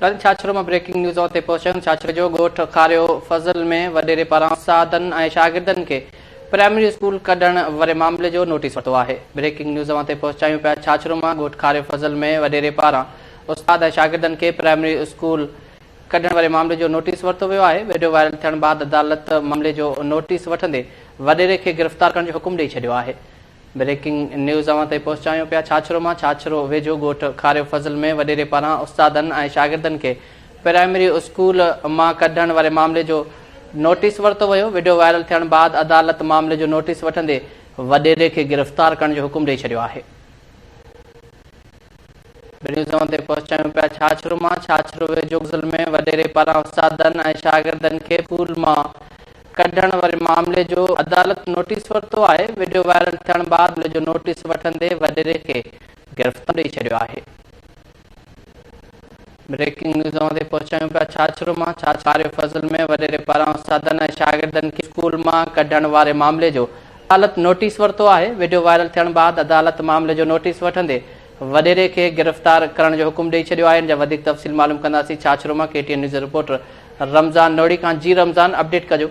رن ڇاڇرو مان breaking news تي پهچايون ڇاڇري جو ڳوٺ کاريو فضل ۾ وڏيري پاران استادن ۽ شاگردن کي پرائمري اسڪول ڪڍڻ واري معاملي جو نوٽيس ورتو آهي بريڪنگ نيوز تي پهچايون پيا ڇاڇرو مان ڳوٺ کاريو فضل ۾ وڏيري پاران استاد ۽ شاگردن کي پرائمري اسڪول ڪڍڻ واري معاملي جو نوٽيس ورتو ويو آهي وڊيو وائرل ٿيڻ بعد عدالت معاملي جو نوٽيس وٺندي وڏيري کي گرفتار ڪرڻ جو حڪم ڏئي ڇڏيو آهي بريڪنگ نيوز اوهان تائين پهچايون پيا ڇاڇرو مان ڇاڇرو ويجهو ڳوٺ کاريو فضل ۾ وڏيري پاران استادن ۽ شاگردن کي پرائمري اسڪول مان ڪڍڻ واري معاملي جو نوٽيس ورتو ويو وڊيو وائرل ٿيڻ بعد عدالت معاملي جو نوٽيس وٺندي وڏيري کي گرفتار ڪرڻ جو حڪم ڏئي ڇڏيو آهي. نيوز اوهان تائين پهچايون پيا ڇاڇرو مان ڇاڇرو ويجهو گزل ۾ وڏيري پاران استادن ۽ شاگردن کي اسڪول مان ڪڍڻ واري معاملي جو عدالت نوٽيس ورتو آهي وڊيو وائرل ٿيڻ بعد معاملي جو نوٽيس وٺندي وڏيري کي گرفتار ڏئي ڇڏيو آهي. بريڪنگ نيوز اوهان تائين پهچايون پيا ڇاڇرو مان ڇاڇاريو فضل ۾ وڏيري پاران استادن ۽ شاگردن کي اسڪول مان ڪڍڻ واري معاملي جو عدالت نوٽيس ورتو آهي وڊيو وائرل ٿيڻ بعد عدالت معاملي جو نوٽيس وٺندي وڏيري کي گرفتار ڪرڻ جو حڪم ڏئي ڇڏيو آهي ان جا وڌيڪ تفصيل معلوم ڪنداسين ڇاڇرو مان K T N news reporter Ramzan Nohri کان جي رمضان اپڊيٽ ڪجو.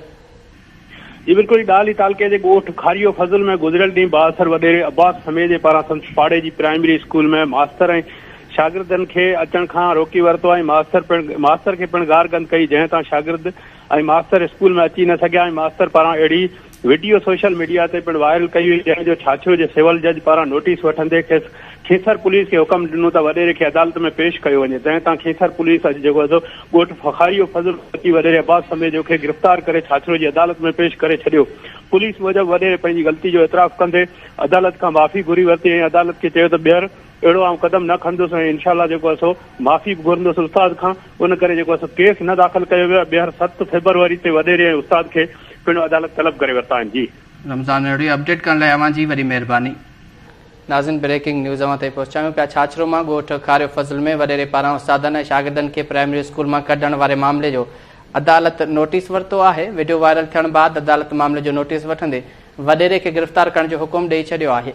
جي بلڪل ڏاهلي تعلقي جي ڳوٺ کاريو فضل ۾ گذريل ڏينهن بااثر وڏيري عباس سميجي پاران سندس پاڙي جي پرائمري اسڪول ۾ ماستر ۽ شاگردن کي اچڻ کان روڪي ورتو ۽ ماستر پڻ ماستر کي پڻ گارگند ڪئي جنهن تان شاگرد ۽ ماستر اسڪول ۾ اچي نه سگهيا ۽ ماستر پاران اهڙي وڊيو سوشل ميڊيا تي پڻ وائرل ڪئي وئي جنهن جو ڇاڇرو جي سول جج پاران نوٽيس وٺندي کيس کيسر پوليس کي حڪم ڏنو ته وڏيري کي عدالت ۾ پيش ڪيو وڃي تنهن تان کيسر پوليس اڄ جيڪو سو ڳوٺ فخاريو فضل اچي وڏيري عباس سميجو کي گرفتار ڪري ڇاڇرو جي عدالت ۾ پيش ڪري ڇڏيو پوليس موجب وڏيري پنهنجي غلطي جو اعتراف ڪندي عدالت کان معافي گهري ورتي ۽ عدالت کي چيو ته ٻيهر اهڙو آئون قدم نه کڻندس ۽ انشاء الله جيڪو آهي سو معافي به گهرندس استاد کان ان ڪري جيڪو آهي سو ڪيس نه داخل ڪيو ويو آهي ٻيهر ست فيبروري تي وڏيري ۽ استاد کي پڻ عدالت طلب ڪري ورتا آهن جي. رمضان اهڙي اپڊيٽ ڪرڻ لاء اوهان جي وڏي مهرباني. ناظرين بريڪنگ نيوز اوهان تائين پهچايون پيا ڇاڇرو مان ڳوٺ کاريو فضل ۾ وڏيري پاران استادن ۽ شاگردن کي پرائمري اسڪول مان ڪڍڻ واري معاملي جو عدالت نوٽيس ورتو آهي وڊيو وائرل ٿيڻ بعد عدالت معاملي جو نوٽيس وٺندي وڏيري کي گرفتار ڪرڻ جو حڪم ڏئي ڇڏيو آهي.